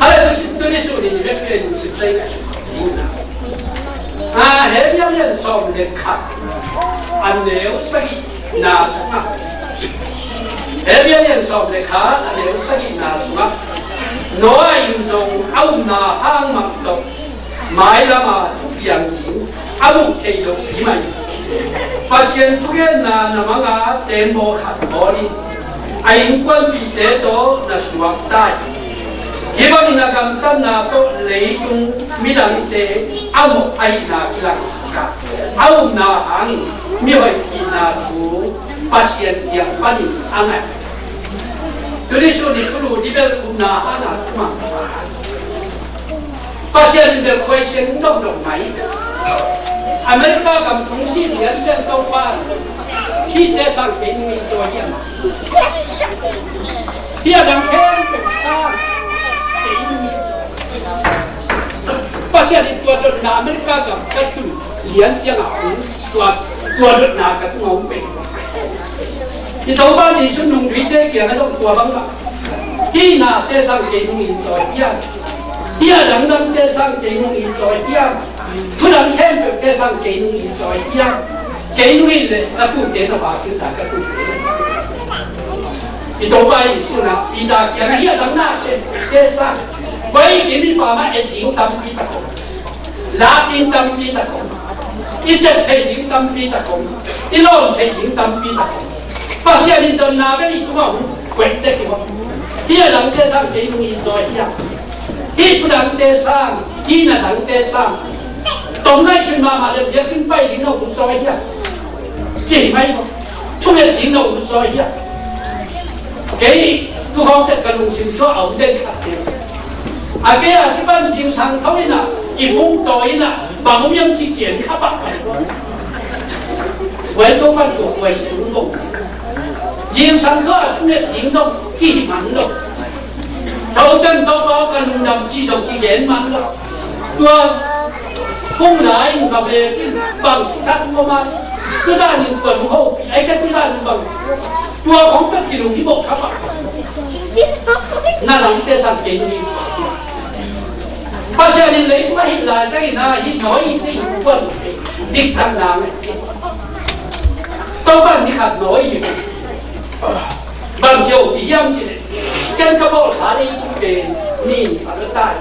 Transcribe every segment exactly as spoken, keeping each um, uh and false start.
Hale tu sin tu ni su ni ni vek ni su sai ka. A, Hebru a lian sawm le khat, a neu sagihna sungah. Hebru a lian sawm le khat, a neu sagihna sungah. Noah in zong a upna hang mah tawh mailam a thupiang ding a buh thei lo hi mai. Pasian thugenna na mang a tembaw khat bawl in a innkuanpihte tawh na suakta hi. Hih bangin a gamtatna tawh leitung midangte a mawh ahihna kilangsak a, a upna hangin mihoih hihna thu Pasian kiang panin a ngai. Tuni sun i thulu ni bel upna hangin a thu mang. Pasian in bel khuaisiang dongdong mai. America gam phung si lian ciang Topa in hihte sang kei nung in zaw hiam? Hih a dang khempeuh sang kei nung in zaw hiam? Pasian in tua dotna America gam ka tun lian ciang a hong tua, tua dotna ka tungah hong pia. I Topa Jesu nungzuite kiangah zong tua bang mah. Hih nate sang kei nung in zaw hiam? Hih a dangdangte sang kei nung in zaw hiam? Thu dang khempeuhte sang kei nung in zaw hiam? Kei nung in leh ka tute na va kil ta, ka tute. I Topa Jesu na Peter kiangah hih a dang nate sang. Koi kim i pa mah et ding tampi tak om. Lak ding tampi tak om. I cep thei ding tampi tak om. I lawm thei ding tampi tak om. Pasian in dotna bel i tungah hong kuai tek hi maw. Hih a dangte sang kei nung in zaw hiam? Hih thu dangte sang, hih na dangte sang. Tawm ngaihsun mahmah leh biakinn pai ding na ut zaw hiam? Ci mai maw. Thunget ding na ut zaw hiam? Kei tu khawng teh ka lungsim sua a om den khat ding. A kei a kipan zingsang tho in a, i fung taw in a, bang om hiam ci kian kha pah pah. Wai tawh pan tua wai si tung bong. Zingsang tho a thunget ding zong kihih man lo. Tho pen tawh pa ka lungdam ci zong kigen man lo. Tua fung lai in ka bekin bang thutak ko ma. Tuzan in tua lung hopih ai ka tuzan in bang. Tua khong pek kilung hi bawh kha pah. Na dangte sang kei nung in zaw hiam? Pasian in leitung a hih laitak in a hih Noah te innkuan diktakna ngai. Topa in ni khat Noah bang ci hopih hiam cih leh, ken ka bawlsa leitung pen nin sa lo tai.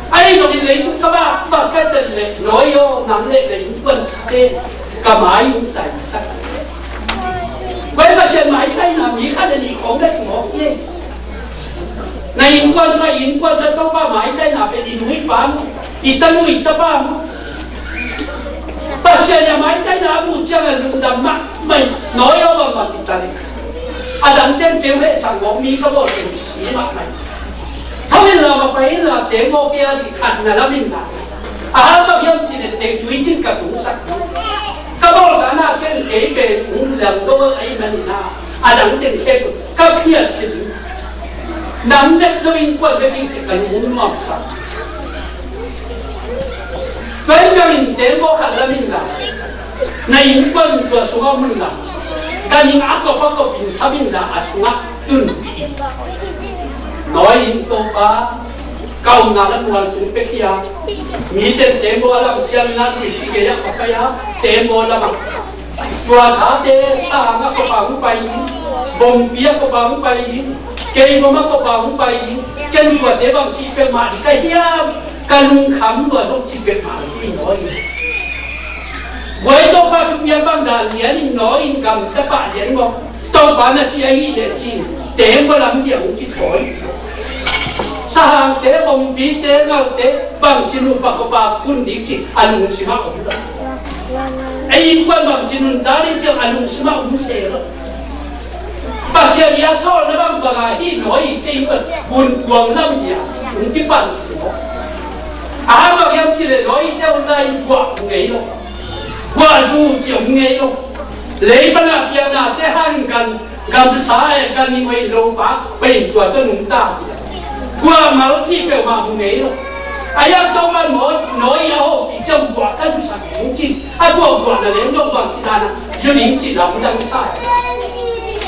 Ahi zongin leitung ka bak bak ka tel leh Noah aw, nang leh na innkuante ka mai hong taisak. Koi Pasian maitaina mi khat le nih khawng na hi mawk hi. Na innkuan sa, innkuan sa Topa maitaina pen i nu i pa mu, i tanu i tapa mu. Pasian in a maitaina a mu ciang a lungdam mahmah in Noah aw, bang bang i ta leh. A dang teng keu heh sang mawk mi ka bawl teng kisi mahmah in. Tho inla, va pai inla, teng mawk kei a dih khat na lam inla. A hang bang hiam cih leh teng tui cin ka tungsak. Ka bawlsa na ken kei pen hong liang lo ahih manin a, a dang teng khempeuh ka phiat khia ding. Nang met lo innkuan bek hi teh ka lung hong nuamsak. Tua hi ciangin teng mawk khat lam inla. Na innkuan tua sungah om inla. Ka ning a kop a kop in sam inla, a sungah tunpih in. Noah in Topa, ka omna lam mual tung pek hi a. Mite teng mawk a lam ciang na tuipi gei ah ka pai a, teng mawk lam ah. Tua sate sang a kop a hong pai ding, bompi a kop a hong pai ding, kei bom a kop a hong pai ding, ken tuate bang cih peuhmah ding ka hiam, ka lungkham lua zong cih peuhmah ding Noah in. Guai Topa thupiak bang dan lian in Noah in gamta pah lian maw. Topa na ci ahih leh ci, teng bawlam dia hong kithawi. Sahangte, bompite, ngaute, bangci nupa kopa kun ding ci a lungsim ah om lo. Ei innkuan bangci nunta ding ci a lungsim ah om se lo. Pasian i a sawlna bang bang a hih Noah i te innkuan gunkuang lam dia hong kipan khin lo. A hang bang hiam ci leh Noah i te hun lai guah ngei lo. Guahzu ciam ngei lo. Lei pan a pianate hangin kan gamsa e, kan i hoih lo pa pen tua tawh nungta. Guah mal cih peuhmah mu ngei lo. A hiang tawh man maw, Noah a hopih ciang guah ka zusak ding ci. A guah guah na leng zong bang ci dan a zu ding ci lamdang sa e.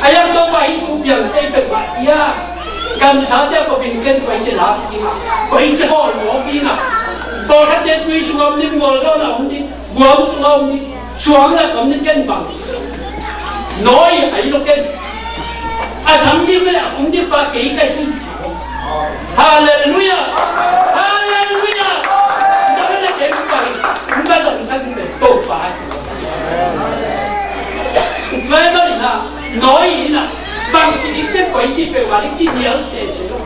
A hiang tawh pa hih thu piang thei peuhmah hiam? Kamsate a kopin ken koici lak ding a, koici hawl mawk ding a. Pawlkhatte tui sung a om ding, mual dawn a om ding, guam sung a om ding, suang lak a om ding, ken bang ci sa. Nawi ahi lo ken. A sam ding le a kum ding pa kei ka hi. Halleluiah! Halleluiah! Na ka na ken pa hi. Ka zang sa ding le Topa. Bible in a, Nawi in a, bang ci ding te koici peuh a ding ci nial sese lo.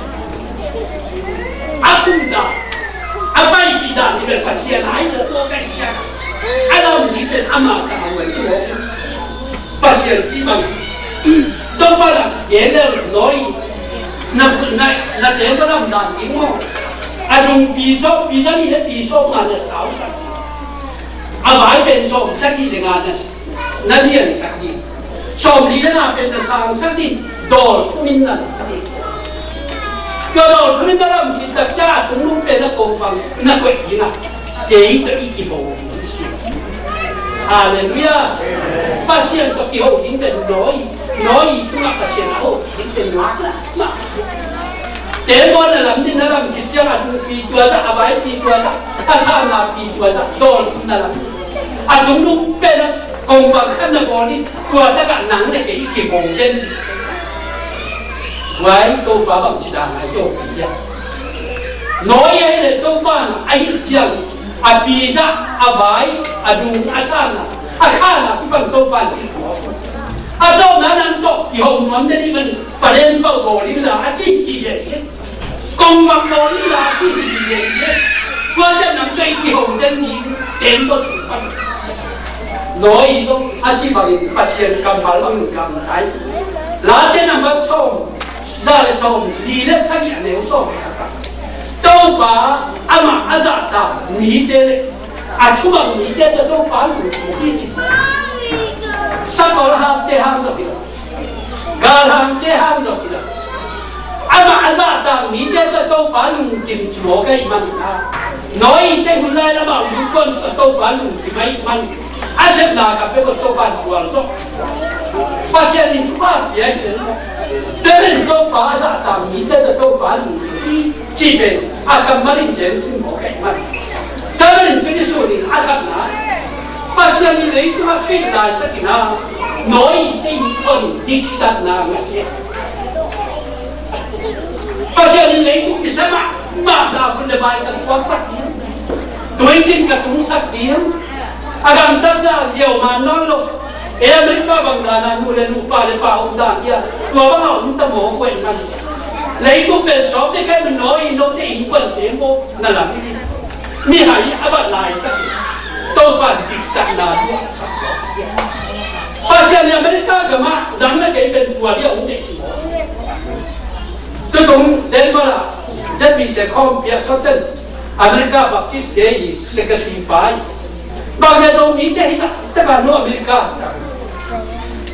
A kum dan, a paipih dan hi bel Pasian a hi lo tua ka hi ciang. A lam ding pen ama ta a huai tu lo. Pasian ci bang. Topa lam gen le Nawi. Na, na, na te pa lam dan ding maw. A dung pi sawm, pi za nih le pi sawm nga na sau sak. A vai pen sawm sagih le nga na, na liansak ding. Sawmli le nga pen na sangsak ding. Dawl thum in na lak ding. Tua dawl thum in na lam khit tak ciang a thungnung pen na kongvang na koih ding a. Kei tawh i kiho ding. Halleluiah. Pasian tawh kiho ding pen Nawi. Nawi tungah Pasian a ho ding pen Noah. Te maw na lam ding na lam khit ciang a dung pi tua zah, a vai pi tua zah, a sangna pi tua zah, dawl na lam. A thungnung pen a kongvang khat na bawl in, tua takah nang le kei i kiho den. Wai Topa bang ci dan a i ho pi a. Nawi a hi le Topa na a hi ciang, a pi zah, a vai, a dung, a sangna, a khana pi bang Topa in i ho. A tawpna nang tawh kiho nuam den i man. Palen pau bawl in la a ci hi gige. Kongvang bawl in la a ci hi gige. Tua ciang nang kei kiho den ni ten bawl sung pan. Nawi zong a ci bangin Pasian kammal bangin gamtai. Late nambat sawm, za le sawm, li le sagih a neu sawm. Topa amah a zahtak mite le a thumang mite tawh Topa lungkim hi ci. Sakol hangte hang zong hi lo. Galhangte hang zong hi lo. Amah a zahtak mite tawh Topa lungkim ci mawk ahih manin a, Nawi te hun lai lamah uh kon tawh Topa lungkim ahih manin a sepna khat peuh tawh Topa in gualzawh. Pasian in thupha pia hi pen maw. Tua pen Topa a zahtak mite tawh Topa lungkim hi cih pen a kammal in gen thei mawk ahih manin. Tua pen in tuni sunin a khatna, Pasian in leitung a theih laitakin a, Nawi te in kon diktatna ngah hi. Pasian in leitung kisam ah, mahmah vun le vai ka suaksak ding, tuicin ka tungsak ding, a gamtat zah ziau man nawn lo. E, America bang dan a nu le nu, pa le pa om dan hi a, tua bang a om ta mawk uh ahih man. Leitung pen sawm te kei man Nawi in note innkuante maw na lam hi. Mihai a bat laitak Topa in diktatna luahsak. Pasian in America gamah nang le kei pen tua dia hong deih hi. Tutung Denver ah Z B C khawmpi ah sawten America Baptist te i secretary pa hi. Bang dia Zomite hi taktak a no America.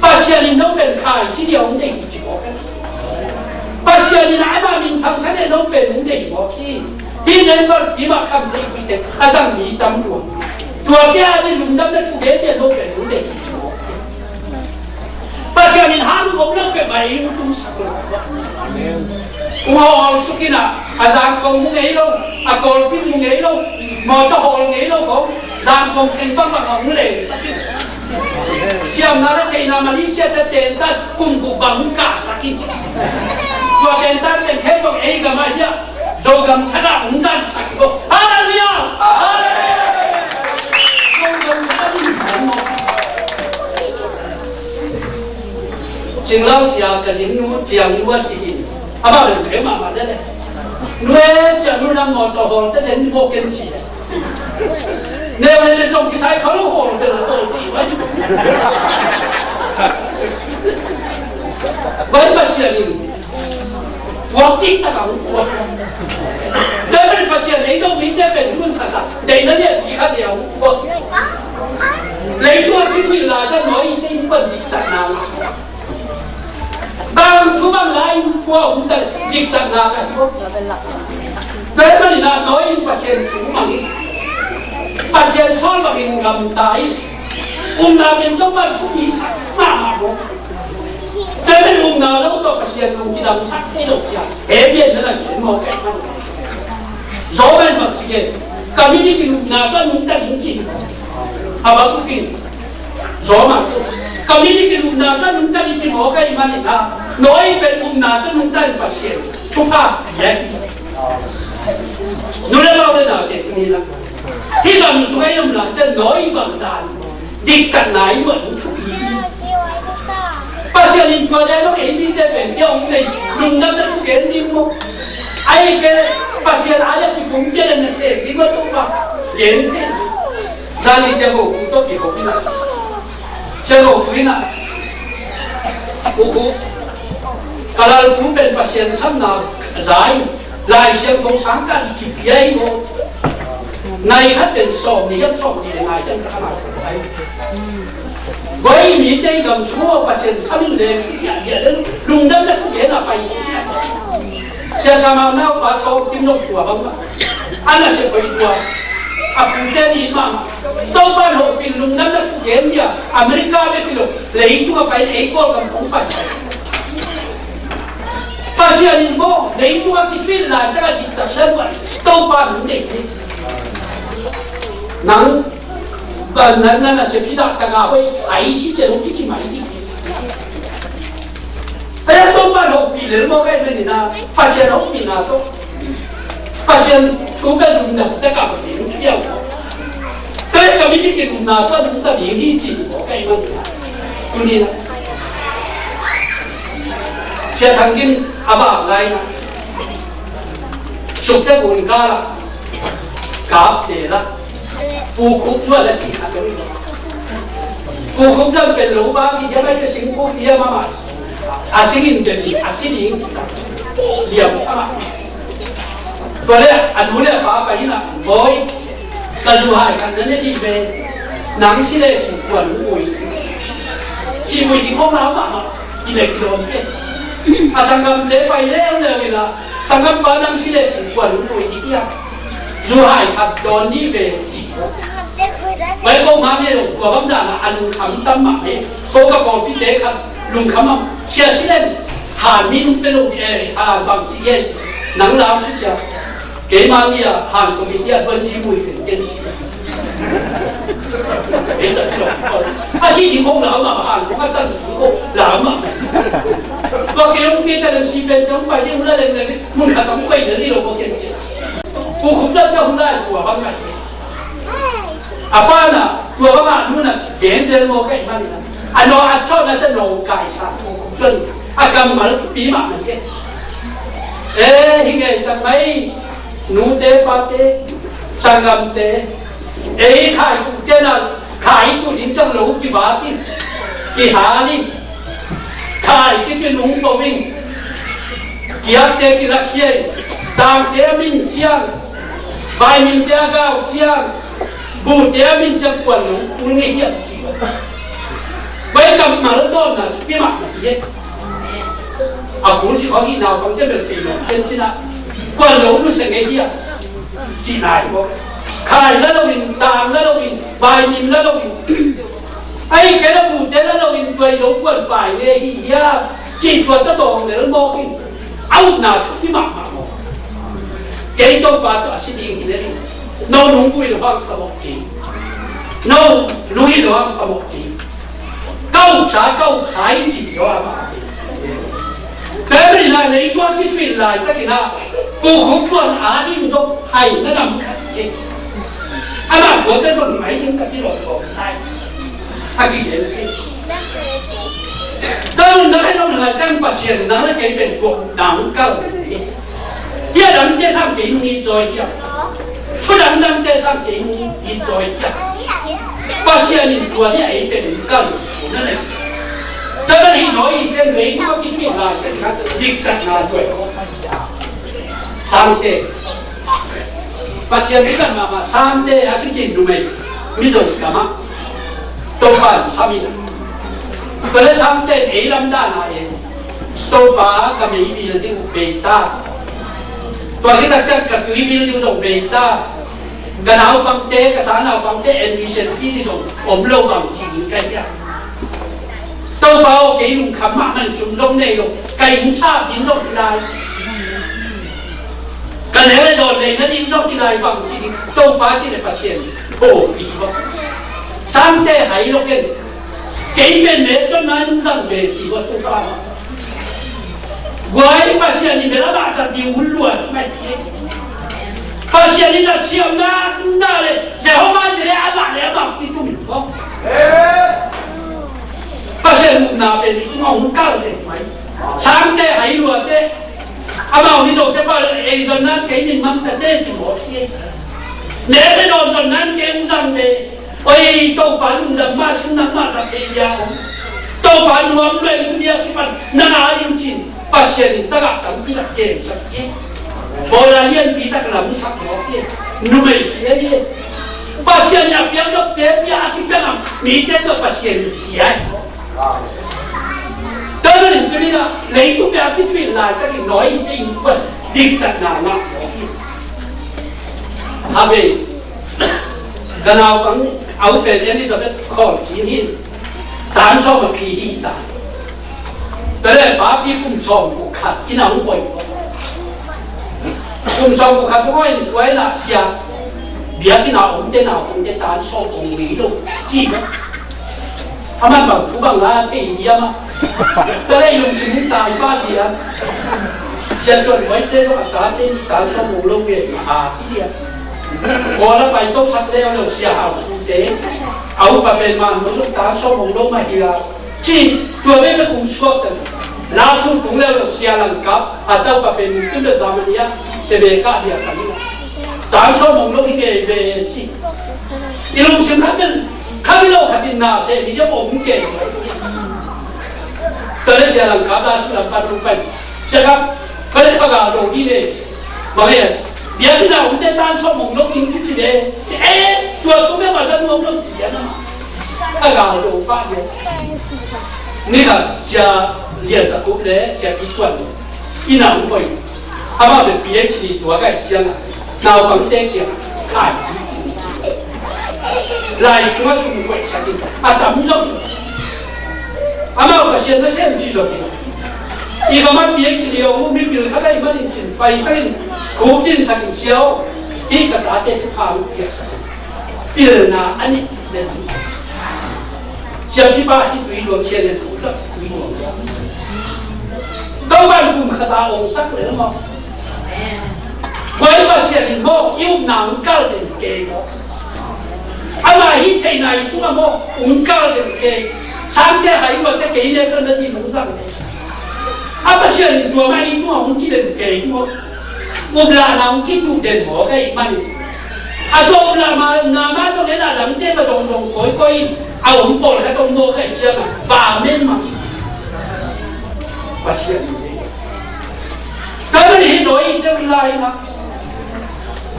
Pasian in no pen khaici dia hong deih hi ci mawk. Pasian in amah minthang sa leh no pen hong deih mawk hi. Hih Denver kim ah khamtheih Khristian a zang mi tam lua. Tuate a ding lungdamna thu gen leh no pen hong deih hi. Pasian in hang om lo peuhmah ei hong tumsak lo. Amen. Hong hawl suk in ah, a Zangkong mu ngei lo, a Kawlpi mu ngei lo, mawtaw hawl ngei lo khawng Zangkong teng bangbang a hong lengsak in. Siamna le theihna Malaysia te tentan kum guk bang hong kahsak in. Tua tentan teng khempeuh ei gam ah hi a, Zogam thak ah hong zansak in. Halleluiah! Halleluiah! Zogam thak ah hong zansak in. Cinglau sia ka zin nu, ciang nu a ci in. Amah bel khe mahmah de le. Nu e, ciang nu nang mawtaw hawl te zen ni mawk ken ci e. Neu le le zong kisai kha lo hawl bel hawl ti vai. Vai Pasian in puak cih tak a hong puak. Tua pen Pasian ei zong mite pen hun sa tak deihna lianpi khat nei a hong puak. Leitung a kithuih lai tak Nawi te in pan diktatna. Bang thu bang lai in pua hong dal diktatna ka hi maw. Tua ahih manin ah Nawi in Pasian thu mang in, Pasian sawl bangin gamta in, upna pen Topa in thupi sak mahmah maw. Tua pen upna lo tawh Pasian nung kidamsak thei lo ci-a Hebru na na gen mawk ahih manin, Rom in bang ci gen? Ka mi ding i upna tawh nungta ding ci. Habakuk in Rom ah, ka mi ding i upna tawh nungta ding ci mawk ahih manin, Noah pen upna tawh nungta in Pasian thupha pia hi. Nu le pa u le naute, tuni-in hih gam sung a i om laitakin Noah bang dan diktatna i muh ding thupi hi. Pasian in tua le zong ei mite pen bia hong nei, lungdamna thu gen ding maw? Ahih kei leh Pasian a le kipumpiak le nasem ding maw, Topa? Gen thei. Zani Sia Go Pu tawh kihop in ah, Sia Go Pu in ah, Pu Khup, ka lalpu pen Pasian samna za in Lai Siangtho sang khat i kipia hi maw? Nai khat pen sawm nih, sawm nih le nai khat ka kha nai khat ai. Tua i mite i gam sung ah Pasian sam in le, lungdamna thu gen a pai. Sia Kam Hau naupa Thawng Kim zong tua bang mah. A nasep hoih tua. A pute nih mahmah. Topa in hopih in lungdamna thu gen dia, America bek hi lo, leitung a pai in ei Kawlgam hong pai. Pasian in maw, leitung a kithuih laitak a diktatna luah Topa in hong deih hi. Nang, nang, nang nasep hi dah, tangah hoih, a i si ciang hong kici mai ding hi. Ahi zongin Topa in hopih lel mawk ahih manin ah, Pasian hopihna tawh Pasian thu bel lungdam tak a va ding hiam? Tua hi a ka mi ding i upna tawh lungdam ding hi ci mawk ahih manin ah, tuni-in ah Sia Thang Gin a bang lai-in ah, Sukte gun kal ah, Kapte lah, Pu Khup Zuan a cih khat om hi. Pu Khup Zuan pen lo bang hi diam, ahih kei leh singkung hi diam, amah a sing in den a si ding liam amah. Tua leh a nu le a pa pai in ah, bawi, ka zu hai khat na ne dih ve, nang si leh cin kuan hong ui, cih ui ding om lau mahmah, i lek i lawm hi. A sanggamte pai leuleu in ah, sanggampa, nang si leh cin kuan hong ui dih hiam? Zu hai khat dawn ni ve ci. Bai ko ma le lo, tua bang dan a lungkham tam mah ve. Ko ka pawlpite khat lungkham a, sia si leng han min pe lo, eh, han bang ci e. Nang lau si cia. Keima ni a han ko mi dia tuan ci mui pen ken ci. Eh, ta lo ko. A si di ko lau ma han ko ka tan ko lau ma. Tua ke ong ke ta si pen tong pai ding la leng leng mun khat tong pai ni lo ko ken ci. Pu Khup Zuan ka hun lai tua bang ngai. A pa na, tua bang a nu na, gen zel mawk ahih manin a, a nawh a thawhna tawh nawh kaisan Pu Khup Zuan a kammal thupi mahmah hi. Eh, hi ngei tak mai, nute pate, sanggamte, ei khai tu te na, khai tu ding ciang lo kivat in, kihal in, khai kipi nung ko in, kiakte kilakhia in, tangte a min ciang, vaiminte a gau ciang, bute a min ciang kuan lo kul ngei hiam ci. Bai kammal dawnna thupi mahmah hi. A kul ci khawng hi naupangte bel thei lo ken ci na, kuan lo nusia ngei hiam ci nai maw? Khai la lo in, tang la lo in, vaimin la lo in, ahih kei leh bute la lo in, tua i lo kuan pai le hi hiam cih tua tawh dawng lel mawk in, a upna thupi mahmah maw? Kei Topa tawh a si ding hi leh, no nung vui lo hang ka mawk kei, no lu hi lo hang ka mawk kei, ka upsa, ka upsa hi ci lo a mah. Tua ahih manin ah leitung a kithuih laitakin ah Pu Khup Zuan a ding zong haina lam khat hi. Amah tua teh zong mai ding ka ci lo ko lai. A kigen hi. Tua nuntak hi lo na laitak Pasian nang le kei pen ko nang kal hi. Hih a damte sang kei nung i zawi hiam? Thu dangdangte sang kei nung i zawi hiam? Pasian in tua ni a ei pen nung kal hi na nei. Tua ban hi nawi i ten lei tua kithuih lai diktatna tua. Sangte. Pasian diktat mahmah Sangte a kici numei Mizo gam ah Topa in sam in a. Tua leh Sangte in ei lamdang a ei, Topa, ka mei bil ding uh bei ta. Tua khit tak ciang ka tui bil ding uh zong bei ta. Ka naupangte, ka sa naupangte admission fee ding zong om lo bang ci ding ka hi a. Topa aw, kei lungkham mahmah, sum zong nei lo, ka inn sap ding zong hi lai, ka lei le dawn neihna ding zong hi lai, bang ci ding? Topa ci le Pasian hopih bawk. Sangte hai lo ken, kei pen nek zonna in zang ve ci bawk Topa. Guai, Pasian in bel amah zat ding hun luan mai hi. Pasian in zat siamna, na le Jehovah Jireh, amah le amah kitum in bawk. Pasian upna pen i tungah hong kal dek mai. Sangte hai luate, amau hi zote pa ei zonna kei min mang ta ce ci mawk hi. Nek le dawn zonna kei hong zang ve. Oi, Topa lungdam mah, sim nangmah zat thei dia om. Topa nuam lua in tuni a kipan nang a ding cin Pasian in tagah tampi tak kemsak hi. Bawla lianpi tak lamsak mawk hi. Numei hi hi. Pasian in a piang dok te pia a kipiang a mite tawh Pasian in pia hi. Tua manin tuni a leitung pia a kithuih laitakin Noah in te innkuan diktatna ngah mawk hi. A bei, ka naupang a u pen Elizabeth Khawl Khin hi. Tan sawm a phi hi ta. Tua leh papi kum sawm guk khat inn ah hong koih. Kum sawm guk khat hong koih in tua inn ah sia, biakinn ah omte, naupangte tan sawm hong nei lo ci. Aman bang thu bang la thei diam a. Tua leh i lungsim hong tai pah diam. Sia Suan Hoih te zong a tate ni tan sawm hong lo ve a ci diam. Kawl ah pai tosak leuleu Sia Hau Pu te, a upa pen Man Mung zong tan sawm hong lo mah hi a. Ci, tua bek bek hong suak ta. Lasu tung leuleu Sia Lang Kap a taupa pen Mung Kim le Germany ah te be kah hi a ka hi a. Tan sawm hong lo hi ngei ve ci. I lungsim khat bel, khat hi lo khat in na seh hi diam om kei. Tua leh Sia Lang Kap Lasu lam pan hong pai. Sia Kap, ka leh ka gal do ding leh. Bang e, biakinn ah omte tan sawm hong lo ding kici leh. Eh, tua tu bek mah zat nuam lo ci dia na mah. Ka gal do pah dia. Ni khat Sia Lian Za Khup leh Sia Kik Kuan inn ah hong koih. Amah bel PhD tua ka hih ciangin naupangte kiang khai ci. Lai sungah sum koihsak in a tam zong. Amau Pasian nasem ci zong in. I gam ah PhD a om uh mipil khat ahih manin cin paisak in, khukdinsak in, Sia aw, hih ka tate thupha hong piaksak in. Pilna a nih den. Siapipa hi tui luang, Sia Lian Za Khup tui luang. Topa'n kum khat a ongsak lel maw? Guai, Pasian in maw i upna hong kal den kei maw? Ama hih theihna i tungah maw hong kal den kei? Sangte hai luatte kei nek na din hong zang den. A Pasian in tua mah i tungah hong ci den kei maw? Uplahna hong kituh den maw ka hih manin. A tua uplahna mah zong en a, dangte ka zong zong kawikawi in a om pawlkhat om maw ka hih ciangin va men mah. Pasian in ei. Ka mah hi Noah in te lai mah.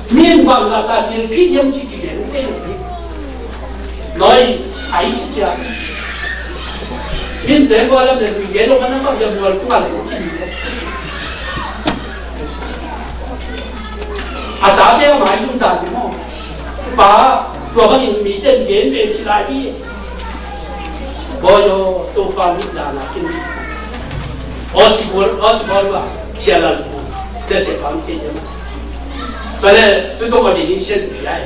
Min bang la ta thil phit hiam ci kigen kei lo hi. Noah in a i si cia. Min te kua lam le lui gen lo ka na bang ya mual kua le ci. A tate a maizum dan ni maw? Pa, tua bangin mite in gen ve ci lai hi. Bawi aw, Topa mit dan a kin. Aw si bawl, aw si bawl ba, sia lal bu. Te se pang ke jam. Tua leh, tu tawh a ding in sian pi ai.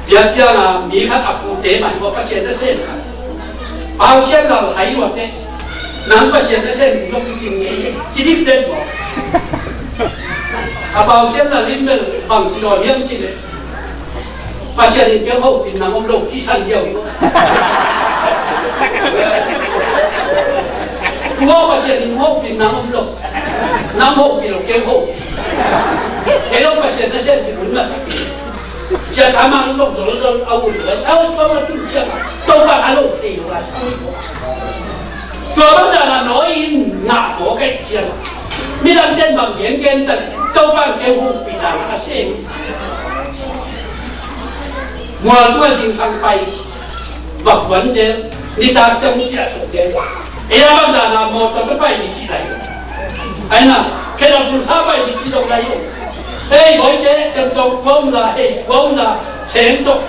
Biak ciangin mi khat a pute mah hi baw, Pasian nasem khat. Pau Sian Lal hai luat teh, nang Pasian nasem ding lo kicing ngei, ci dik den baw. A Pau Sian Lal in bel bang ci dawn hiam cih leh, Pasian in kei hong hopih nang om lo, cih san hiau hi. Tua Pasian in hong hopih nang om lo. Nang hopih lo, kei hong hopih. Kei lo Pasian nasem ding hun masa kei. Ciah ka mang lo zolzol a un lo. A hospital a tun ciah Topa a lo thei lo a sa. Tua bang dan a Noah in ngah mawk ahih ciang, midang ten bang gengen ta leh Topa in kei hong hopih dan a sem. Mual tung a zingsang pai, va kuan zel, nitak ciang hong ciah suak zel. Ei a bang dan a mawtaw ka pai ni ci lai. Ai na, kei na pulsa pai ni ci dong lai. Ei, boite, tem tawh kua om la, hei, kua om la, seng tawh.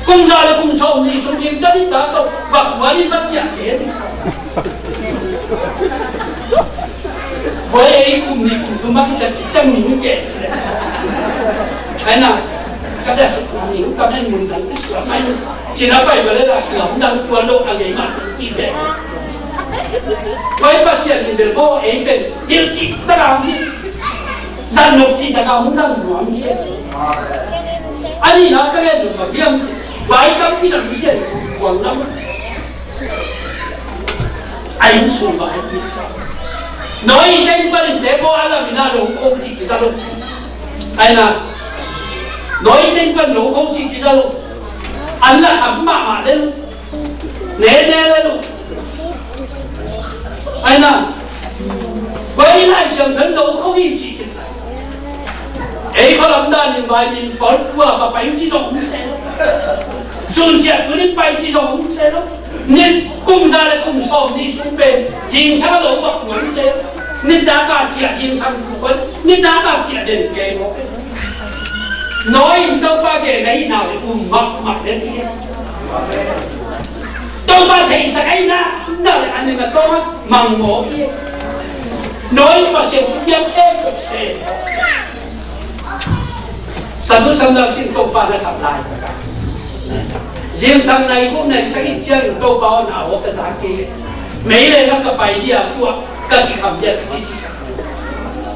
Kum za le kum sawm nih sung in ka dih ta tawh va kua dih va ciah zen. Hoi ei kum nih kum thum mah kisat ciang ning keh ci le. Ai na, ka da suk kum nih ka men mun dang ti suak mai. Ci na pai va le la kilam dang tuan lo a ngei mah ti le. Hoi Pasian in bel bo ei pen hil ci ta dang ni. Zan lo ci ta dang zan nuam ni. Ani na ka le nuam hiam ci. Vai kam pi na mi sian kuang lam. A inn sung vai hi. Nawi teng panin te pawh a lam in a lo ko cih kiza lo. Ai na. Nawi teng pan lo ko cih kiza lo. An la kham mahmah le lo. Ne ne le lo. Ai na. Vai lai siam pen lo ko hi cih kiza. Ei khualam danin vai min pawl kua va pai ci zong om se lo. Sunsia tunin pai ci zong om se lo. Ni kum za le kum sawm nih sung pen zingsang a lo va kuan se lo. Ni daka ciah zingsang tu kuan. Ni daka ciah den kei mo. Nawi in Topa ke na hi na le um mak mak le ti. Topa theisak a hi na na le an ni ma Topa mang mo ki. Nawi in Pasian tu biak khe ko se. Satu sandal sin Topa na sap lai. Zingsang nai kum nai sagih ciang Topa on a hawk ka za ke. Mei le na ka pai dia tua ka kikham dia ka kisisak.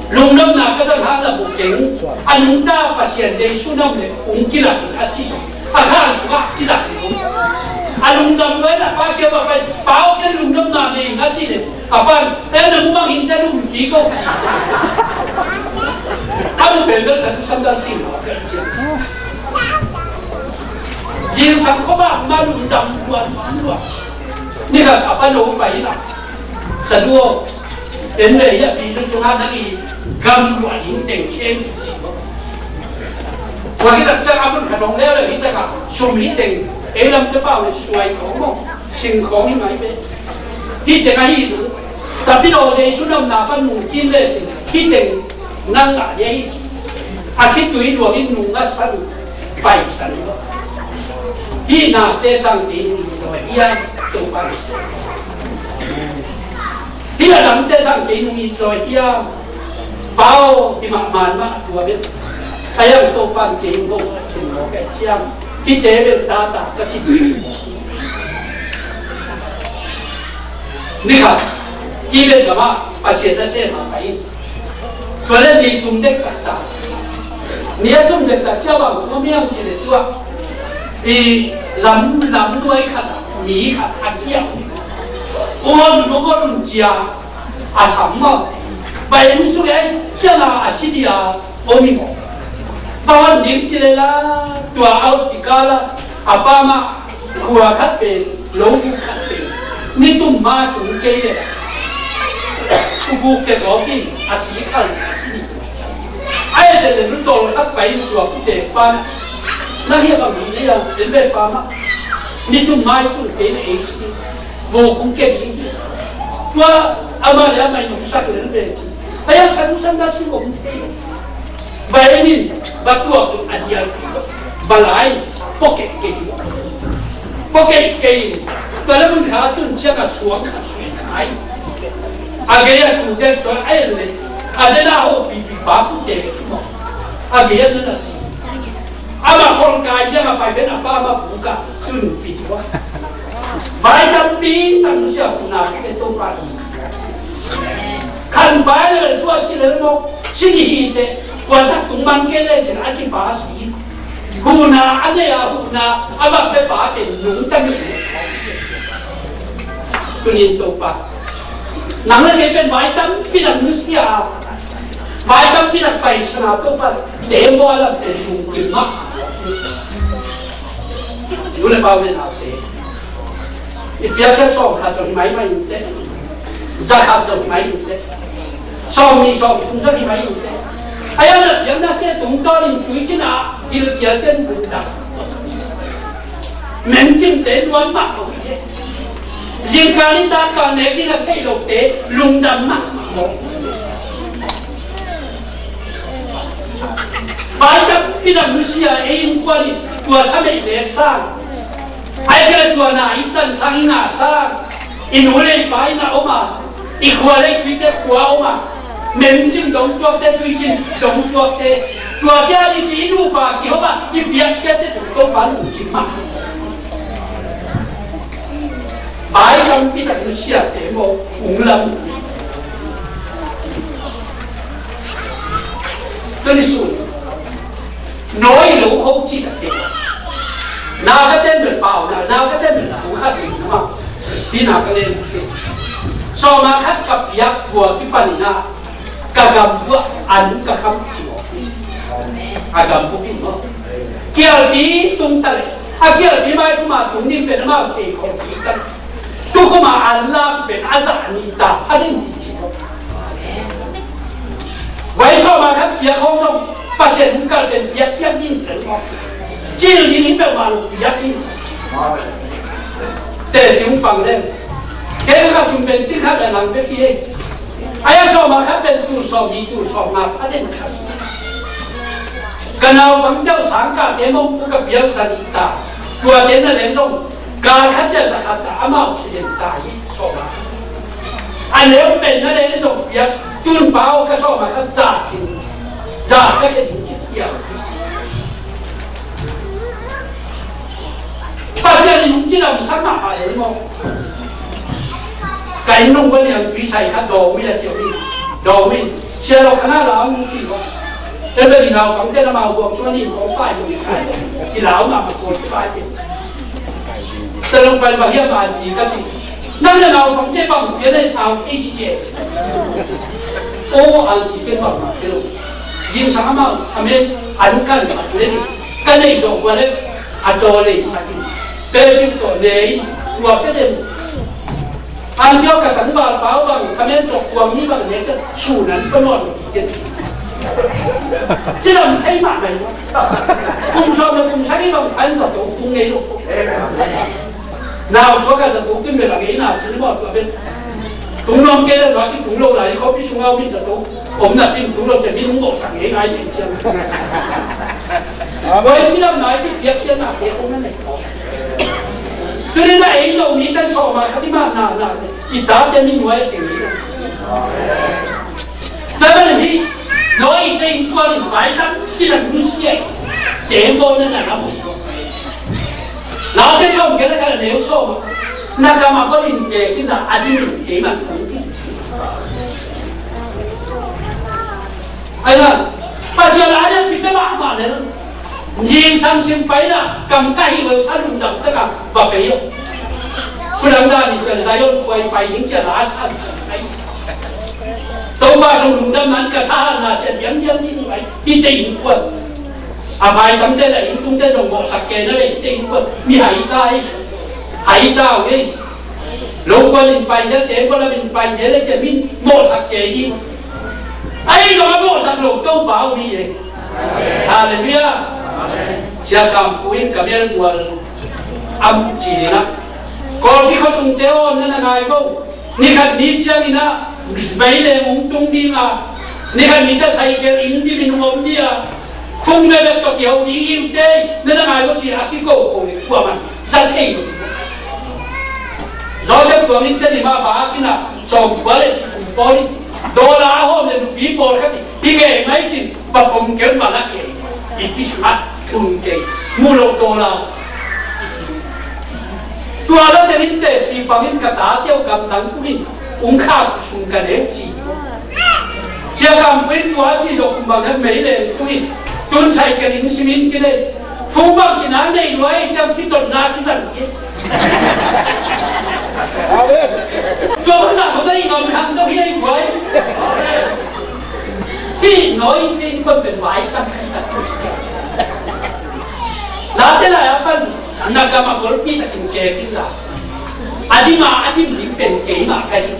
Lungdamna ka zang hang la bu keng. A nungta Pasian Jesu nam le ung kilak a ci. A khang sungah kilak. A lungdam loi na pa kia ba pai. Pau ken lungdamna nei a ci le. A pan, eh, na mu bang hin te lum ki ko ki. A mu bel bel satu sandal sin. Zingsang ko ba ma lum dam duan duan. Ni khat a pan lo pai la. Satu o. En le ya pi su sunga na i gam duan in teng ken. Wa ki tak cha a mun khat ong le le hi ta ka. Sum hi teng. E lam te pau le suai ko mo. Sing khong hi mai be. Hih teng ahi lo. Tapi lo Jesu nam na pan nung kin le cin. Hih teng nang ngah dia hi. A khitui luang in nung ngah san. Pai san. Hih na te sang kei nung i zoi hiam. Topa. Hih a dang te sang kei nung i zoi hiam. Pau, hi mah man mah tua bel. Ka yang Topa kei nung ho a cin lo kei ciam. Hih te bel ta ta ka cin. Ni khat, Tibet gam ah Pasian nasem a pai in. Tua leh ni tum dektak ta. Ni a tum dektak ciang bang tua miang ci leh tua i lam, lam nuai khat ah mi khat a kiang. Ua nun, ua nun cia a sam mah. Bai en suk ei ciang a a si dia om hi maw? Bang hang ding ci leh la tua a ut kikal ah a pa mah khua khat pen, lo buk khat pen, ni tum ma tung kei leh la u buk te gawp in a si khal a si ding. A et leh lu tawl khat pai in tua pute pan na hiam a mi lei a en ve pa mah ni tum ma i tung kei leh ei si ding. Buk kung kei ding. Tua amah leh amah i nungsak lel ve. A yang san san da si gawp thei. Bai en in, va tuak zong a dial pi. Va la in, pua kei kei. Pua kei kei. Tua leh mun kha tun ciang a suang kha sui khai. A gei a tu te tua a en leh. A den a ho pi pi pa pu te ki maw. A gei a nun a si. Amah khol kai ciang a pai pen a pa amah pu ka tun pi tua. Vai tampi tam sia pu na ke to pa i. Khan bai le tua si le mo, si ni hi te, wan tak tung man ke le cin a ci pa si. Hu na a ne a hu na a bak pe pa pen nung ta mi. Tunin Topa. Nang le kei pen vai tampi lam nusia. Vai tampi lam pai sana Topa. Te mo a lam pen nung kim ma. Nu le pau le nau te. I piak khat sawm khat zong hi mai mai in teh. Za khat zong hi mai in teh. Sawm nih sawm thum zong hi mai in teh. A yang na piak na te tungtawn in tui cin a gilkial ten lungdam. Mencim te nuam mah ko hi. Zingkal in tatkal nek ding a theih loh te lungdam mah ko. Pai tampi lam nusia ei innkuan in tua sa mei nek sang. Ai kei le tua na i tan sang i na sang, i nu le i pa i na om a, i khua le i tuite khua om a, mem cim dong tuakte, tui cim dong tuakte, tuate a li ci i nupa kihong a, i piakkhiate tung Topa lungkim mah. Pai tampi tak nusiate maw, ung lam. Tuni sun nawi lo ho ci tak te. Na ka ten bel pau na, na ka ten bel pau khat ding ma. Pi na ka len te. Sawma khat ka piak tua pi pani na. Ka gam tua an ka kham ci maw. A gam pu pi maw. Kialpi tung ta le. A kialpi mai kuma tung ding pen amau thei khong ki ta. Tu kuma an la pen a za ni ta a ding ci maw. Vai sawma khat piak hong zong Pasian hong kal pen piak piak ding pen maw. Cil ding hi peuhmah lo piak ding. Teci hong pang leng. Kei ka sum pen ti khat a nang bek hi ei. Ai a sawma khat pen tul sawm ni tul sawm nga pha den khat. Ka naupang teuh sangkahte mong ka piak za ni ta. Tuate na leng zong Kal khat ciang za khat ta amau ci den ta hi sawma khat. A neu pen na lei zong piak tun pau ka sawma khat za kin za ka khe ding ci piak. Pasian in hong ci lam sak mah a lei maw. Ka inn nung va lian tui sai khat dawng ui a ci ui. Dawng ui. Sia lo khana la hong ci maw. Te bel i naupangte na mau buang suan in kong pai zong. Ki lau mah mah kong pai pen. Tadong pai bang hiam a ti ka ci. Nang na naupangte bang pia nei thau thei si e. O an ti ken bang mah pia lo. Zingsang amau a men an kan sak le ni. Ka nei dong ua le a caw lei sak in. Pe piu tawh nei tua pia den. An pia ka tang bal pau bang ka men cawk kuang ni bang ne cian su nan pa nuam lo. Ci lam thei mah mai. Kum sawm le kum sagih bang phan zato tung ngei lo. Nau suak a zato tung ngei lo ngei na ci ni mawh tua ben. Tung nuam kei le lua ci tung lo lai khawpi sung au min zato. Om na pin tung lo ci min hong mawhsak ngei ngai ding ciang. Amen. Tua ci lam nai ci piak ciang na te kong na nei. Tuni na ei zo mi tan sawma khat i mah na na i tate mi nuai kei. Tua bel hi, nawi te innkuan in pai tampi na nusia, te bawl na na na bawl. Laute sawm kei le khat a neu sawm, na kam a bawl in te kina a ding in te man kong. Ai la, Pasian a ding kipe mahmah le. Zingsang sim pai na, kam ka hih lo sa lungdam taka va pei lo. Khudang dan in pen Zion kuai pai ding cia la sa. Topa sung lungdam man ka thahatna cia diamdiam ding pai. Hihte innkuan. A pai tamte la inntungte zong mawhsak kei na ve hihte innkuan. Mi hai ta hi. Hai ta uh hi. Lo kuan in pai zel, te kuan lam in pai zel le cia min mawhsak kei ding. Ahi zong a mawhsak lo Topa uh hi e. Halleluiah. Sia Kam Pu in ka mel mual a muh ci ding a. Kawlpi khuasungte aw, na na ngai vo. Nikhat ni ciangin a meileng hong tung ding a. Nikhat ni ciang cycle in dim in hong om ding a. Fung bebek tawh kiho ding hi uh tei, na na ngai vo ci a kiko ko le kuaman. Za thei lo. Joseph tuang in te ni ma ba kina sawm kua le ci kum pawl in. Dollar a hawm le nupi pawl khat in. Hi ngei mai cin, va pom keu ma la kei. I pi sung a tun kei. Mu lo dollar. Tua la te in te ci pang in ka ta teu kam tang kum in. Ung kha kusung ka neu ci. Sia Kam Pu in tua ci zo kum bang han mei le kum in. Tun sai ka ning simin ki le. Fung bang ki na nei lua e ciam ki tot na ki zan ki. Amen. Tua bang sa ko da i nom khang to hi ai kuai. Hi noi te in pan pen vai kan. La te la ya pan na ka ma gol pi ta kin ke kin la. A ding a, a dim dim pen keimah ka hi.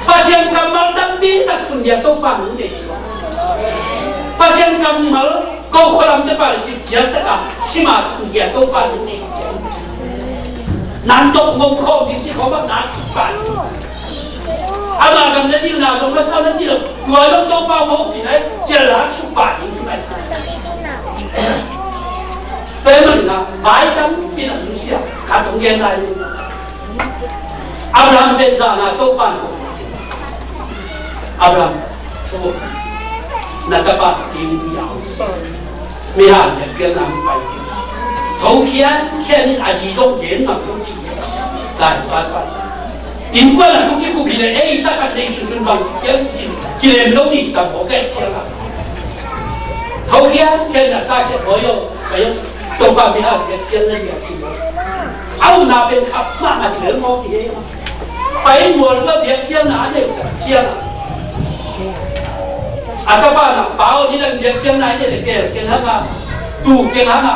Pasian kammal tampi tak thun dia Topa nung dei. Pasian kammal ko khualam te pal cip ciat tak a sima thun dia Topa nung dei. Nan tok ngom khawm ding ci khawm bang na kik pan. Ama gam na dil na zong na sau na ci lo. Tua zong Topa mo pi nai cia lak suk pa ding tu nai. Tua hi manin ah, vai tampi na nusia, Gen lai. Abraham pen zan a Topa in, Abraham, na tapa ding piau, mi hal biakpiakna hong pai. Tho khiankhian in a zi zong gen ngam lo ci. Lai pa pa. Innkuan a thu kikup hi leh ei takhat nei sunsun bang kipiang kilem lo ding tam aw ka et ciang a. Tho khiankhian in a ta kiat aw aw. Topa mi hal biakpiakna dia ci maw? A upna pen khap mahmah hi lel maw ki he. Pai mual ka biakpiakna a neih tak ciang a, a tapa na pa aw, ni dang biakpiakna a neih le kel keng hang a, tu keng hang a,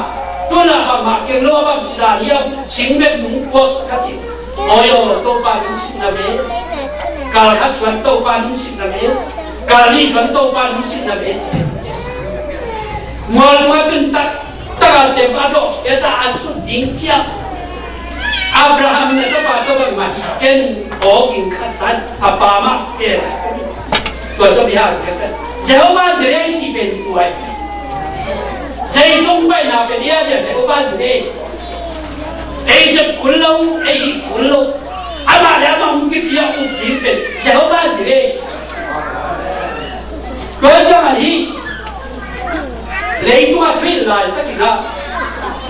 tu na bangmah keng lo a bang ci dan hiam, sing bek nung puaksak a ki. Aw aw, Topa nung sik na ve. Kal khat suan Topa nung sik na ve. Kal nih suan Topa nung sik na ve. Mual mual tun tak Tagal te ba dawh keta an suk ding ciang. Abraham na tapa tawh bangmah hi ken aw ging khat san a pa mah pen. Tua tawh bihal keta Jehovah Jireh ci pen tua hi. Zei sung baihna pen ia dia Jehovah Jireh. Ei sep kul lo, ei hih kul lo. Amah le amah hong kipia up ding pen Jehovah Jireh. Tua ciang ahi. Leitung a thuih laitakin ah,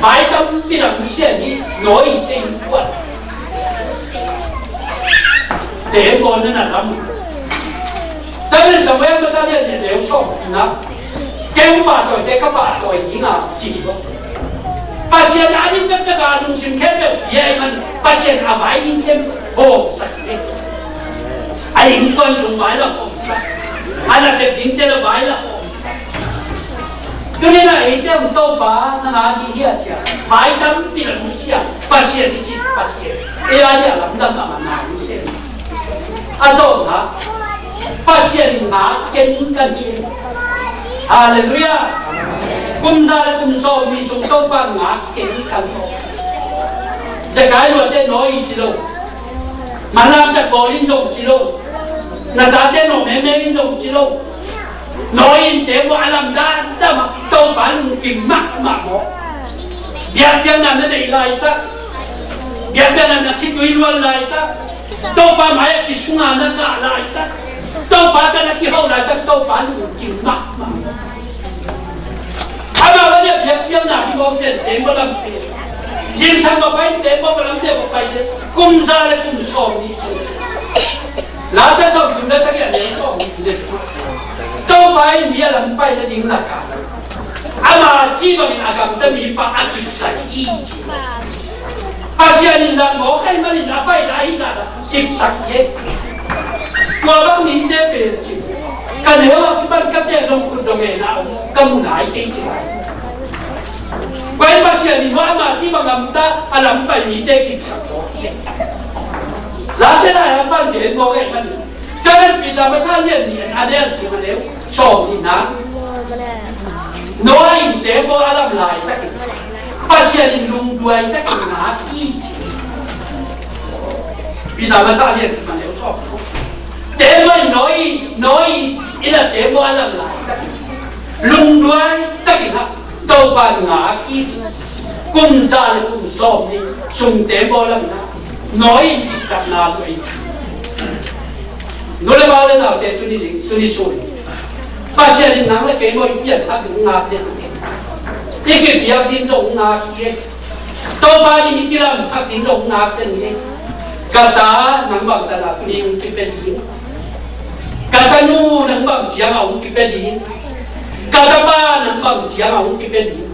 vai tampi lam sian hi, Noah te innkuan. Te bawl na na lam. Tua pen Samuel masa lian nih a neu sawm na. Kei upa tawite ka pahtawi ding a ci hi bawk. Pasian a ding pekpek a lungsim khempeuh pia ahih man Pasian a vai ding khempeuh hawmsak hi. A innkuan sung vai la hawmsak. A nasep dingte la vai la hawmsak. Tuni-in ah eite hong Topa na ngak hi hiam ci-a, vai tampi la nusia, Pasian i cih Pasian. Ei a ding a lamdang a man na nusia. A tawpna, Pasian in ngak ken ka hi. Halleluiah. Kum za le kum sawm nih sung Topa ngak ken ka hi. Zekai luate nawi ci lo. Manlam tak bawl in zong ci lo. Na tate nawh meme in zong ci lo. Nawi in te maw a lamdang dam a Topa lungkim mahmah maw? Biakpiakna na deih laitak, biakpiakna na khitui luan laitak, Topa mai a kisunga na kah laitak, Topa tan a kiho laitak Topa lungkim mahmah. Amah va liah biakpiakna hi maw pen te maw lam pen. Zingsang va pai te maw lam te maw pai te. Kum za le kum sawm nih sung. Late sawmthum le sagih a neu sawmthum le thum. Topa in mi a lam pai nading lakah, ama cih bangin a gamta mipa a kipsak hi ci. Pasian in lam mawk ahih manin a paina ahihna kipsak hi. Tua bang mite pen ci. Ka neu a kipan ka tek dong khut dong e na om ka mu nai kei ci. Tua in Pasian in ama cih bang gamta a lam pai mite kipsak mawk hi. Late lai a pan gen mawk ahih manin. Tua pen Peter masa lian nih a neu, a neu sawm nihna. Noah in te bawl a lam laitakin Pasian in lungduai takin ngak hi. Peter masa lian nih a neu sawm. Te bawl in Noah, Noah in a te bawl a lam laitakin lungduai takin a Topa in ngak hi. Kum za le kum sawm nih sung te bawl a lam na. Noah in kikatna luai. Nu le pa le naute tuni ding, tuni sun. Pasian in nang le kei maw i pian khat ding ngak den. I kipiak ding zong ngak hi. Topa in i kilam khat ding zong ngak den hi. Ka ta nang bang ta na tuni hong kipia ding. Ka tanu nang bang ciang a hong kipia ding. Ka tapa nang bang ciang a hong kipia ding.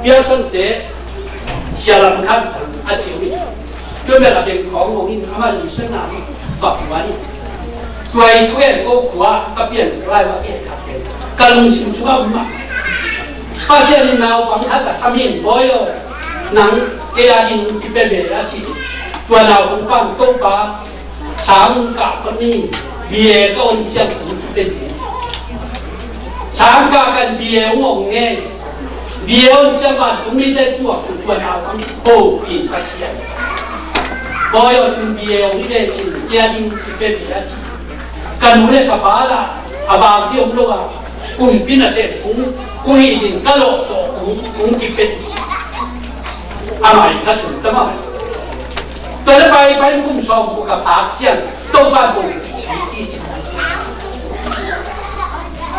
Piangsawmte, sia lam khat a ci uh hi. Tua bel a beng khawng hong in amah lungsiatna hi. Vak tua ni. Tua i thugen ko khua ka pian lai va ke khat ke. Ka lungsim sungah mah. Pasian in naupang khat a sam in bawi aw. Nang kei a ding kipia ve a ci. Tua naupang pan Topa Sangkah panin bia ka on ciang tung kipia ding. Sangkah kan bia ong ong nge. Bia on ciang vantung mite tuak tung tuan au kang ko pin Pasian. Bawi aw tun bia ong i ve cin kia ding kipia bia ci. Ka nu le ka pa la a vang ti om lo a kumpi nasem kung kung hi ding ka lawh tawh kung kung kipia ding. A mai kha sung ta maw. Tua leh paipai kum sawm kua ka phak ciang Topa bawng ci ci.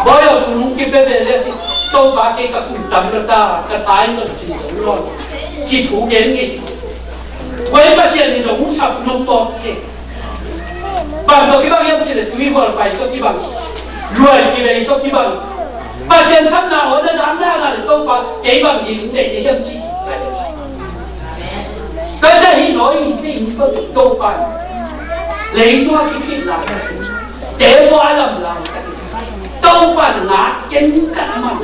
Bawi aw, tu nung kipia ve leh Topa kei ka kum tam lo ta, ka tha in zong ci sung lo. Ci thu gen ngi. Bawi Pasian in zong sap nop mawk kei. Bang tawh kibang hiam cih leh tui hual pai tawh kibang, luai kivei tawh kibang. Pasian sapna aw na zang na na leh Topa kei bang ding deih ding hiam cih. Ka za hi nawi ding Topa. Leitung a kipit lai, te bua a lam lai. Topa ngak ken ka man.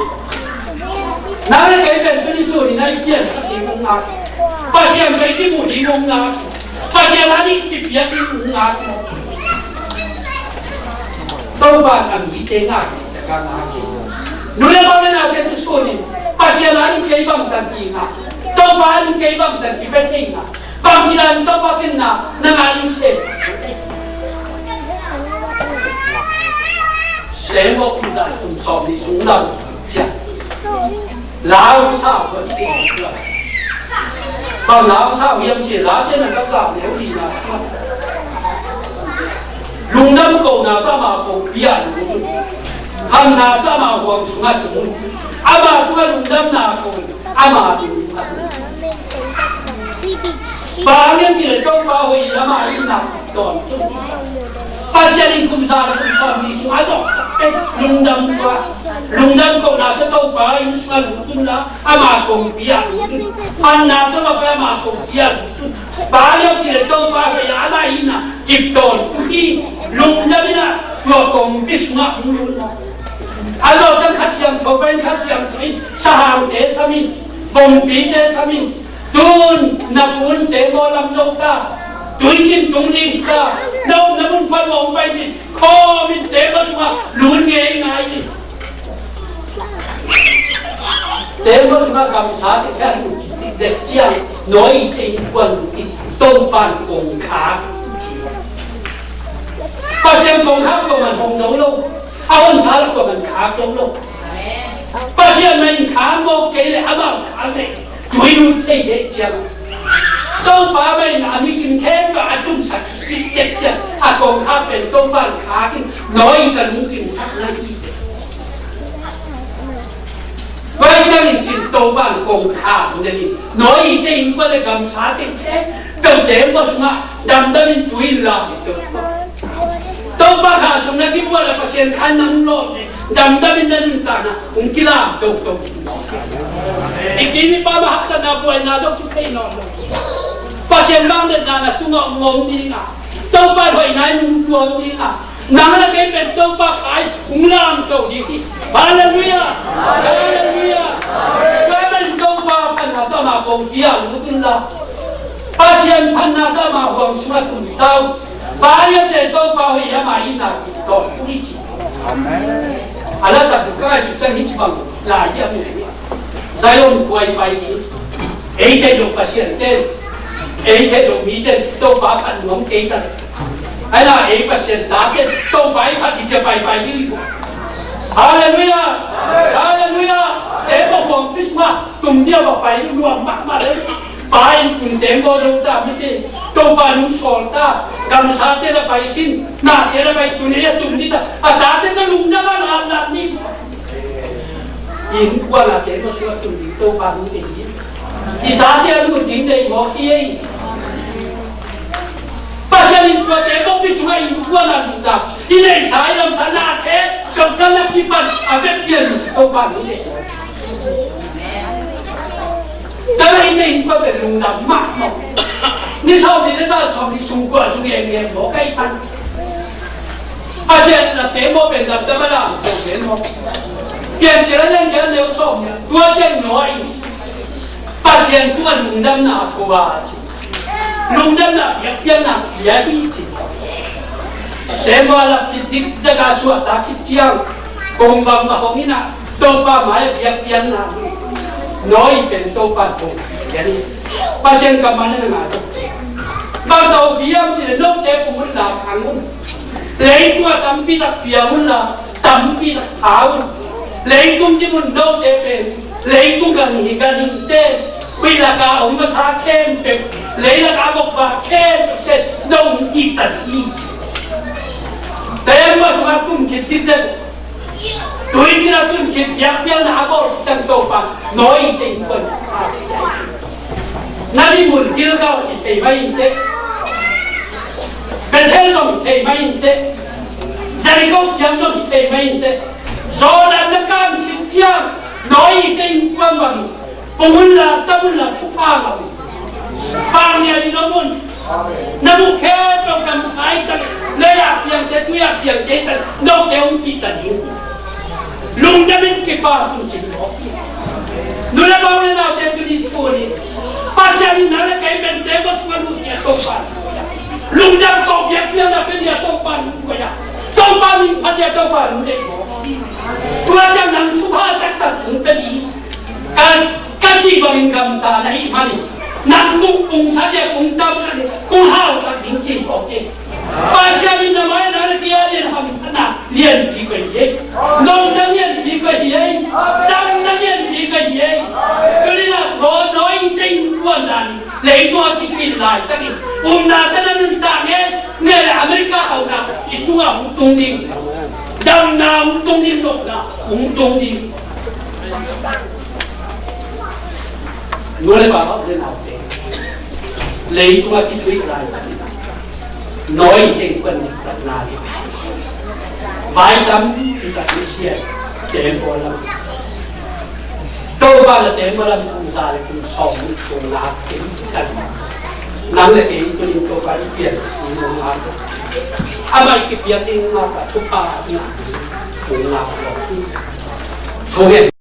Nang le kei pen tuni sun in a i pian khat ding hong ngak. Pasian pen kimu ding hong ngak. Pasian a ding kipiak ding hong ngak. Topa a mite ngak, ka ngak. Nu le pa le naute tu sun in Pasian a ding kei bang tan ding ngak. Topa a ding kei bang tan kipia thei ngak. Bangci dan Topa ken na, na ngah ding sem. Sem bawk kum za kum sawm nih sung dang ciang. Lau sau ko i ko. Bang lau sau hiam ci, la te na ka za neu li na sa. Lungdam ko na ka ma ko bia lu. Ham na ka ma huang sunga tu. Ama tu ka lungdam na ko. Ama tu. Bang hiam cih leh Topa hoih in ama itna kip tawntung. Pasian in kum za le kum sawm nih sung a zawhsak pen lungdam tua. Lungdam kohna tawh Topa inn sungah lut un la, ama kongpi ah lut un. Panna tawh ama kongpi ah lut un. Bang hiam cih leh Topa hoih in ama itna kip tawntung hi. Lungdam in ah tua kongpi sungah hong lut un. A zawh ciang Kha Siangtho pai in, Kha Siangtho in sahangte sam in, vompi te sam in, tun na punte maw lam zo ta, tuicin tung ding ta, na omna mun pan hong pai cin, khawm in tembaw sungah lut ngeingai in. Tembaw sungah gamsate khia lut cin, dik dek ciang Noah te innkuan lut in, Topa'n kong khak. Pasian kong khak kuaman hong zo lo. A honsa lak kuaman khak zo lo. Pasian mah in khak mawk kei leh amau khak leh tui lut thei dek ciang. Topa mah in a mikim khempeuh a tumsak dek ciang, a kong khak pen Topa in khak in, Noah ka lungkimsakna hi. Vai ciangin cin Topa in kong khak na hi. Noah te innkuan le gamsa teng khempeuh tembaw sungah damdam in tui in la hi Topa. Topa kha sung na kibual a Pasian kha nang lawh le damdam in na nuntakna hong kilam toto. I kim i pam a haksatna buaina zong thu thei nawn lo. Pasian vangliatna na tungah hong om ding a, Topa hoihna in hong tuam ding a, nang le kei pen Topa kha in hong lamto ding hi. Halleluiah. Halleluiah. Tua pen Topa phatna tawh ama kongpi ah lut un la, Pasian phatna tawh ama huang sungah tum ta un. Bang hiam cih leh Topa hoih in ama itna kip tawntung hi ci. Amen. A la sak suk ka ngaihsut ciang hih ci bang lai hiam hi. Zion buai pai hi. Ei theih loh pasian ten, ei theih loh mi ten Topa phat nuam kei ta. Ai na ei Pasian ta ten Topa i phat ding ci a pai pai ding hi. Halleluiah. Halleluiah. Ei pa huang Christmas tum dia va pai nuam mahmah le. Pa innkuan tembaw zo ta mite, Topa nung sawl ta, gamsate na pai khin, nate na pai tun ei a tum ding ta, a tate ka lungdam a lamlam ding. Innkuan a tembaw sungah tum ding Topa nung ei hi. I tate a lut ding nei mawk hi ei. Pasian in tua tembaw pi sungah innkuan a lut ta, i neihsa i lamsa nate, ka kan a kipan a vek pian Topa nung ei. Ka lei te innkuan pen lungdam mahmah. Ni sawm nih le za sawm nih sung kua sung em em maw ka i pan. Pasian na te maw pen dam dam a lam ko pen maw. Piancil a lian giat neu sawm nih. Tua ciang Noah in Pasian tungah lungdamna ko a ci. Lungdamna biakpiakna pia hi ci. Tembaw a lap khit dikdek a suahtak khit ciang kongvam va hong in ah Topa mai-ah biakpiakna. Noah pen Topa kong piak in. Pasian kammal na ngah. Bang tawh piang ci leh note pung un la khang un. Leitung ah tampi tak piang un la tampi tak pha un. Leitung dim un, note pen leitung gam hi, ganhingte. Ui laka hong masa khempeuh, lei laka bokva khempeuh te na hong kihtan hi. Te masa tun khit khit te, tui cina tun khit biakpiakna a bawl ciang Topa Noah te innkuan na ni mun Gilgal i thei mai in te, Bethel zong i thei mai in te, Jericho ciang zong i thei mai in te, Jordan na kan khit ciang Noah te innkuan bang hi. Pung unla, tam unla, thupha ngah un. Pang nia ding om un. Na mu khempeuh gamsa hi ta leh, lei a piangte, tui a piangte hi ta leh, note hong kihta ding. Lungdam in kipa hun cin lo. Nu le pa, u le naute, tuni sun in Pasian in nang le kei pen te masa lut nia Topa. Lungdam ko, biakpiakna pe nia Topa, nung ko ya. Topa min phat nia Topa, nung dei ko. Tua ciang nang thupha taktak hong pe ding. Ka, ka cih bangin gamta na hih manin, nang kong pungsak leh, kong damsak leh, kong hausak ding cih kong ci. Pasian in na mai na na kia lian ham na lianpi koi hi ei. Nopna lianpi koi hi ei. Damna lianpi koi hi ei. Tuni-in ah Noah, Noah in teng kuan dan in leitung a kithuih laitakin, upna tana nuntak ngen, ngen leh America hauhna i tungah hong tung ding. Damna hong tung ding, nopna hong tung ding. Nu le pa, u le naute, leitung a kithuih laitakin Noah in teng kuan diktatna ding. Vai tam diktat ni sian, tembaw lam. Topa na tembaw lam kum za le kum sawm nih sung nak ding kan. Nang le kei tuni-in Topa i pian ding hong ngak. Amah i kipiak ding hong ngak a, thupha ngah ding hong ngak lo. Thu hen.